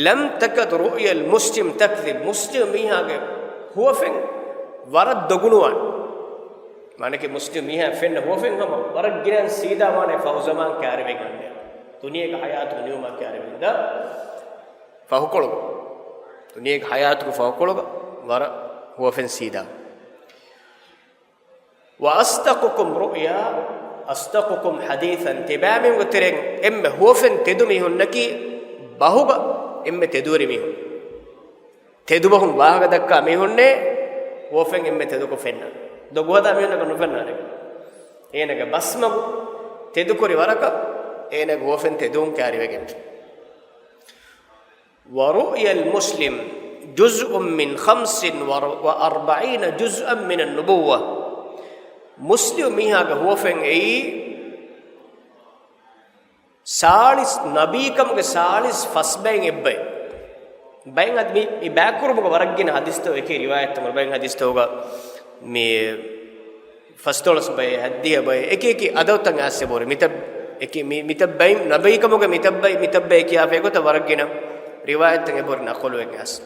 لم تكد رؤيا المسلم تكذب، މުސްލިމް މީހާގެ ހުވަފެން ވަރަށް ދޮގުނުވާނެ. މާނައަކީ މުސްލިމް މީހާ ފެންނަ ހުވަފެން ހަމަ ވަރަށް ގިނައިން ސީދާވާނެ ފަހުޒަމާން ކައިރިވެގެން އަންނަ. ދުނިޔޭގެ ޙަޔާތު ނިމުމާ ކައިރިވެގެން ދާ ފަހުކޮޅުގަ، ދުނިޔޭގެ ޙަޔާތުގެ ފަހުކޮޅުގަ ވަރަށް ހުވަފެން ސީދާ. وأصدقكم رؤيا أصدقكم حديثا، ތިބާމީހުންގެ ތެރެއިން އެންމެ ހުވަފެން ތެދު މީހުންނަކީ ބަހުގަ އެންމެ ތެދުވެރި މީހުން. ތެދުބަހުން ވާހަކަ ދައްކާ މީހުންނޭ ހުވަފެން އެންމެ ތެދުކޮށް ފެންނަ. ދޮގުހަދާ މީހުންނަކަށް ނުފެންނާނެ. އޭނަގެ ބަސްމަގު ތެދުކުރި ވަރަކަށް އޭނަގެ ހުވަފެން ތެދުވުން ކައިރިވެގެން. ورؤيا المسلم جزء من خمس وأربعين جزءا من النبوة. މުސްލިމް މީހާގެ ހުވަފެން އެއީ ސާޅީސް، ނަބީކަމުގެ ސާޅީސް ފަސް ބައިން އެއްބައެއް. ބައެއް އަދި މި، މި ބައިކުރުމުގަ ވަރަށް ގިނަ ޙަދީޘްތައް އެކި ރިވާޔަތްތައް، ބައެއް ޙަދީޘްތަކުގަ މި ފަސްދޮޅަސް ބައެއް، ހަތްދިހަ ބައެއް، އެކި އެކި އަދަދުތައް އައިސް އެބަހުރި. މިތައް، އެކި، މި، މިތައް ބައި، ނަބީކަމުގެ މިތައް ބައި، މިތައް ބައި ކިޔާފައި ގޮތަށް ވަރަށް ގިނަ ރިވާޔަތްތައް އެބަހުރި ނަޤުލުވެގެން އައިސް.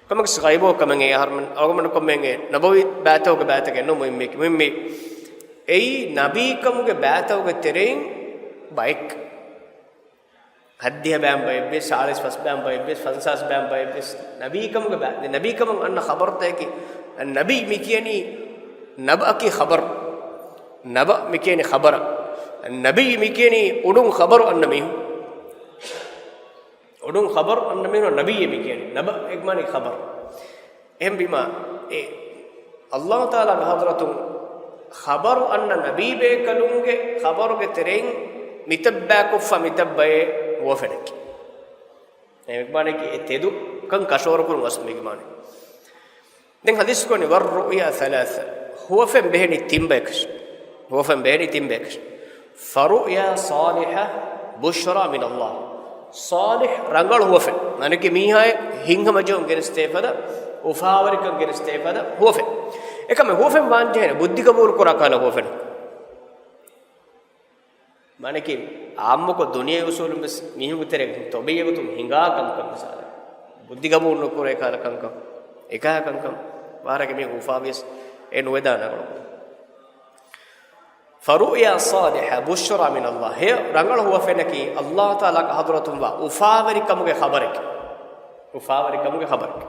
ކަމަކަސް ޣައިބު ކަމެއް އެ އަހަރުމެން އަޅުގަނޑު ކޮންމެ ނަބަވީ ބައިތަކުގެ ބައިތަކެއް ނޫން މުހިއްމީ، މުހިއްމީ. އެއީ ނަބީކަމުގެ ބައިތަކުގެ ތެރެއިން ބައެއް. ހައްދިހަ ބައިން ބައެއްވެސް، ސާޅީސް ފަސް ބައިން ބައެއްވެސް، ފަންސާސް ބައިން ބައެއްވެސް، ނަބީކަމުގެ ބައި، ނަބީކަމުން އަންނަ ޚަބަރުތަކަކީ، ނަބީ މި ކިޔަނީ، ނަބައަކީ ޚަބަރު. ނަބަ މި ކިޔަނީ ޚަބަރަށް. ނަބީ މި ކިޔަނީ އުޑުން ޚަބަރު އަންނަ މީހުން. އޮޑުން ޚަބަރު އަންނަ މީހުން ނަބިއްޔޭ މި ކިޔަނީ. ނަބަ އެ މާނަ ޚަބަރު. އެހެންވީމާ، އެ ﷲ ތަޢާލާގެ ޙަޟްރަތުން ޚަބަރު އަންނަ ނަބީ ބޭކަލުންގެ ޚަބަރުގެ ތެރެއިން މިތައްބާކޮށްފަ މިތައްބައޭ ހުވަފެނަކީ. އެ މާނައަކީ އެ ތެދުކަން ކަށަވަރުކުރުން އަސްލު މީގެ މާނަ. ދެން ޙަދީޘް ކުރަނީ، "والرؤيا ثلاثة." ހުވަފެން ބެހެނީ ތިން ބަޔަކަށް. ހުވަފެން ބެހެނީ ތިން ބަޔަކަށް. "فرؤيا صالحة بشرى من الله." ޞާލިޙް ރަނގަޅު ހުވަފެން. މާނައަކީ މީހާއަށް ހިތްހަމަޖެހުން ގެނެސްދޭފަދަ، އުފާވެރިކަން ގެނެސްދޭފަދަ ހުވަފެން. އެކަމެއް ހުވަފެން ވާންޖެހޭނެ ބުއްދިގަބޫލުކުރާ ކަހަލަ ހުވަފެން. މާނައަކީ އާއްމުކޮށް ދުނިޔެ އުސޫލުން ވެސް މީހުންގެ ތެރޭގަ ތޮބީޢަތުން ހިނގާ ކަންކަން މިސާލަކަށް. ބުއްދިގަބޫލު ނުކުރޭ ކަހަލަ ކަންކަން. އެކަހަލަ ކަންކަން ވާހަކަ މީހުން އުފާވިޔަސް އެ ނުވެދާނެ ރަނގަޅު. "فرؤيا صالحة بشرى من الله." ހެޔޮ ރަނގަޅު ހުވަފެނަކީ ﷲ ތަޢާލާގެ ޙަޟްރަތުން ވާ އުފާވެރިކަމުގެ ޚަބަރެކޭ. އުފާވެރިކަމުގެ ޚަބަރެކޭ.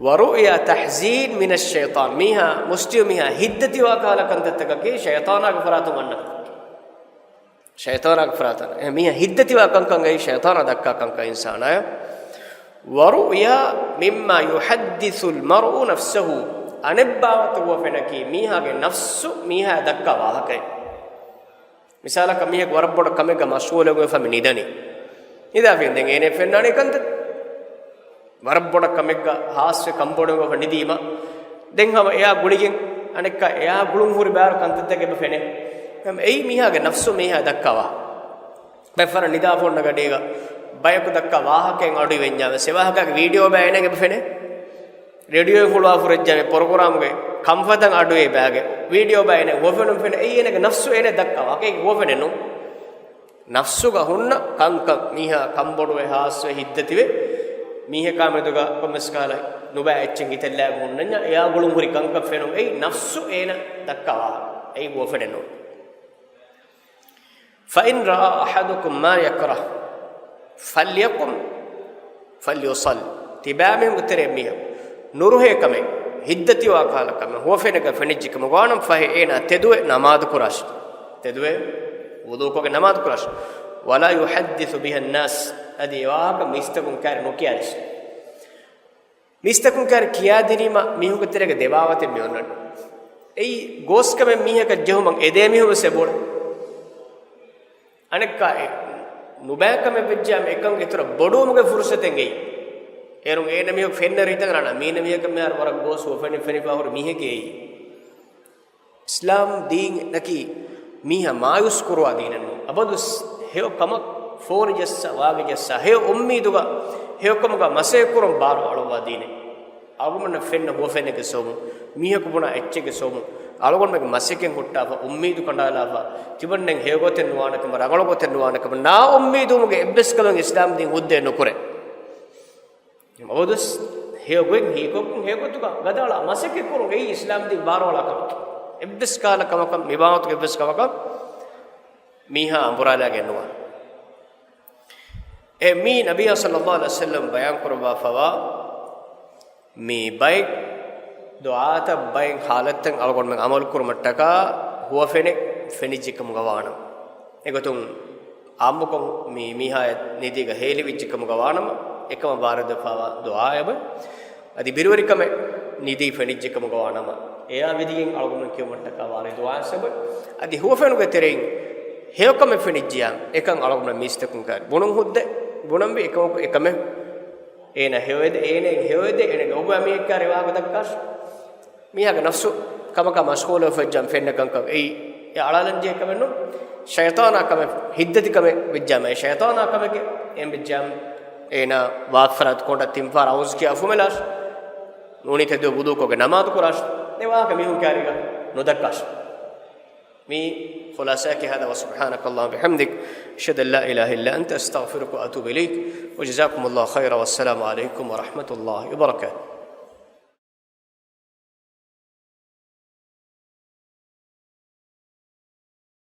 "ورؤيا تحزين من الشيطان." މީހާ، މުސްލިމް މީހާ ހިތްދަތިވާ ކަހަލަ ކަންތައްތަކަކީ ޝައިޠާނާގެ ފަރާތުން އަންނަ ކަންކަން. ޝައިޠާނާގެ ފަރާތުން. އެ މީހާ ހިތްދަތިވާ ކަންކަން އެއީ ޝައިޠާނާ ދައްކާ ކަންކަން އިންސާނާޔަށް. "ورؤيا مما يحدث المرء نفسه." އަނެއްބާވަތު ހުވަފެނަކީ މީހާގެ ނަފްސު މީހާ ދައްކާ ވާހަކައެއް. މިސާލަކަށް މީހަކު ވަރަށް ބޮޑަށް ކަމެއްގަ މަޝްޣޫލެއް ވެފަ މި ނިދަނީ. ނިދާފިން ދެން އޭނަ ފެންނާނީ ކަންތައް. ވަރަށް ބޮޑަށް ކަމެއްގަ ހާސްވެ ކަންބޮޑުވެފަ ނިދީމަ، ދެން ހަމަ އެއާ ގުޅިގެން އަނެއްކާ އެއާ ގުޅުން ހުރި ބާރު ކަންތައްތަކެއް އެބަ ފެނޭ. ހަމަ އެއީ މީހާގެ ނަފްސު މީހާ ދައްކާ ވާހަކަ. ބައެއް ފަހަރަށް ނިދާފަ އޮންނަ ގަޑީގަ ބަޔަކު ދައްކާ ވާހަކައެއް އަޑު އިވެންޏާ ވެސް އެ ވާހަކައިގެ ވީޑިއޯ ބައި އޭނައަށް އެބަ ފެނޭ. ރޭޑިއޯއިން ހުޅުވާފަ ހުރެއްޖެ މި ޕްރޮގްރާމުގެ ކަންފަތަށް އަޑުއެހި ބައިގެ ވީޑިއޯ ބައި އޭނަ ހުވަފެނުން ފެނޭ. އެއީ އޭނަގެ ނަފްސު އޭނަ ދައްކާ ވާހަކަ. އެއީ ހުވަފެނެއް ނޫން. ނަފްސުގަ ހުންނަ ކަންކަން މީހާ ކަންބޮޑުވެ ހާސްވެ ހިތްދަތިވެ މީހަކާ މެދުގަ ކޮންމެސް ކަހަލަ ނުބައި އެއްޗެއް ހިތެއްލާގެ ހުންނަންޏާ އެއާ ގުޅުން ހުރި ކަންކަން ފެނުން. އެއީ ނަފްސު އޭނަ ދައްކާ ވާހަކަ. އެއީ ހުވަފެނެއް ނޫން. "فإن رأى أحدكم ما يكره فليقم فليصل." ތިބާމީހުންގެ ތެރޭ މީހަކު ނުރުހޭ ކަމެއް، ހިތްދަތިވާ ކަހަލަ ކަމެއް ހުވަފެނެއްގަ ފެނިއްޖެ ކަމަށް ވާނަމަ، ފަހެ އޭނާ ތެދުވެ ނަމާދު ކުރާށި. ތެދުވެ ވުޟޫކޮށްގެން ނަމާދު ކުރާށި. "ولا يحدث بها الناس." އަދި އެ ވާހަކަ މީސްތަކުން ކާރި ނުކިޔާލިށި. މީސްތަކުން ކާރި ކިޔާދިނީމަ މީހުންގެ ތެރޭގަ ދެބާވަތެއް މި އޮންނަނީ. އެއީ ގޯސްކަމެއް މީހަކަށް ޖެހުމަށް އެދޭ މީހުން ވެސް އެބޮޑު. އަނެއްކާ އެ ނުބައިކަމެއް ވެއްޖާމަ އެކަން އިތުރަށް ބޮޑުވުމުގެ ފުރުސަތެއް އެއީ. އޭރުން އޭނަ މީހަކު ފެންނަ ރީތަކަށް ރަނާ މީނަ މީހަކަށް މިހާރު ވަރަށް ގޯސް ހުވަފެނެއް ފެނިފަ ހުރި މީހެކޭ އެއީ. އިސްލާމް ދީނަކީ މީހާ މާޔޫސް ކުރުވާ ދީނެއް ނޫން. އަބަދުވެސް ހެޔޮ ކަމަށް ފޯރި ޖައްސާ، ވާގި ޖައްސާ، ހެޔޮ އުއްމީދުގަ ހެޔޮކަމުގަ މަސައްކަތް ކުރަން ބާރު އަޅުއްވާ ދީނެއް. އަޅުގަނޑަށް ފެންނަ ހުވަފެނެއްގެ ސަބަބުން، މީހަކު ބުނާ އެއްޗެއްގެ ސަބަބުން، އަޅުގަނޑުމެންގެ މަސައްކަތް ހުއްޓާފަ، އުއްމީދު ކަނޑާލާފަ، ތިމަންނެން ހެޔޮ ގޮތެއް ނުވާނެ ކަމަށް، ރަނގަޅު ގޮތެއް ނުވާނެ ކަމަށް، ނާއުއްމީދުވުމުގެ އެއްވެސް ކަމެއް އިސްލާމް ދީން ހުއްދައެއް ނުކުރޭ. އަބަދުވެސް ހެޔޮ ގޮތް ހީކޮށް، ހެޔޮ ގޮތުގަ ގަދައަޅާ މަސައްކަތް ކުރުން އެއީ އިސްލާމް ދީން ބާރުއަޅާ ކަމެކޭ. އެއްވެސް ކަހަލަ ކަމަކަށް، މި ބާވަތުގެ އެއްވެސް ކަމަކަށް މީހާ އަނބުރާލާގެން ނުވާނެ. އެ މީ ނަބިއްޔާ ޞައްލައްލާހު ޢަލައިހި ވަސައްލަމް ބަޔާން ކުރައްވާފަވާ މި ބައެއް ދުޢާތައް، ބައެއް ޙާލަތްތައް އަޅުގަނޑުމެން ޢަމަލު ކުރުމަށްޓަކާ ހުވަފެނެއް ފެނިއްޖެ ކަމުގަ ވާނަމަ. އެގޮތުން ޢާއްމުކޮށް މި މީހާޔަށް ނިދީގަ ހޭލިވިއްޖެ ކަމުގަ ވާނަމަ، އެކަމަށް ވާރިދުވެފަވާ ދުޢާއެއް އޮތް. އަދި ބިރުވެރިކަމެއް ނިދީ ފެނިއްޖެ ކަމުގަ ވާނަމަ، އެއާ ވިދިގެން އަޅުގަނޑުމެން ކިޔުމަށްޓަކާ ވާރިދުވާ ސަބަބު. އަދި ހުވަފެނުގެ ތެރެއިން ހެޔޮކަމެއް ފެނިއްޖިޔާ، އެކަން އަޅުގަނޑު މީސްތަކުން ކާރި ބުނުން ހުއްދަ، ބުނަންވީ އެކަމަކު އެކަމެއް. އޭނަ ހެޔޮއެދެ، އޭނަ ހެޔޮއެދެ، އޭނަގެ އޮގޮތް މީހެއް ކާރި ވާހަކަ ދައްކާށި. މީހާގެ ނަފްސު ކަމަކާ މަޝްޣޫލުވެފައި ޖަން ފެންނަ ކަންކަން އެއީ، އެ އަޅާލަންޖެހޭ ކަމެއް ނޫން. ޝައިޠާނާ ކަމެއް، ހިތްދަތި ކަމެއް ވެއްޖާމަ، އެ ޝައިޠާނާ ކަމެކޭ. އެހެން ވެއްޖާމަ، އޭނާ ވާގިފަރާތު ކޮނޑަށް ތިން ފަހަރަށް އައޫޒު ކިޔާ އުފުމެލާށި. ނޫނީ ތެދުވެ ވުޟޫކޮށްގެން ނަމާދު ކުރާށި. އެ ވާހަކަ މީހުން ކާރީގަ ނުދައްކާށި. މީ ޚުލާޞާއަކީ ހާދާ. وسبحانك اللهم وبحمدك، أشهد أن لا إله إلا أنت، أستغفرك وأتوب إليك، وجزاكم الله خيرا، والسلام عليكم ورحمة الله وبركاته.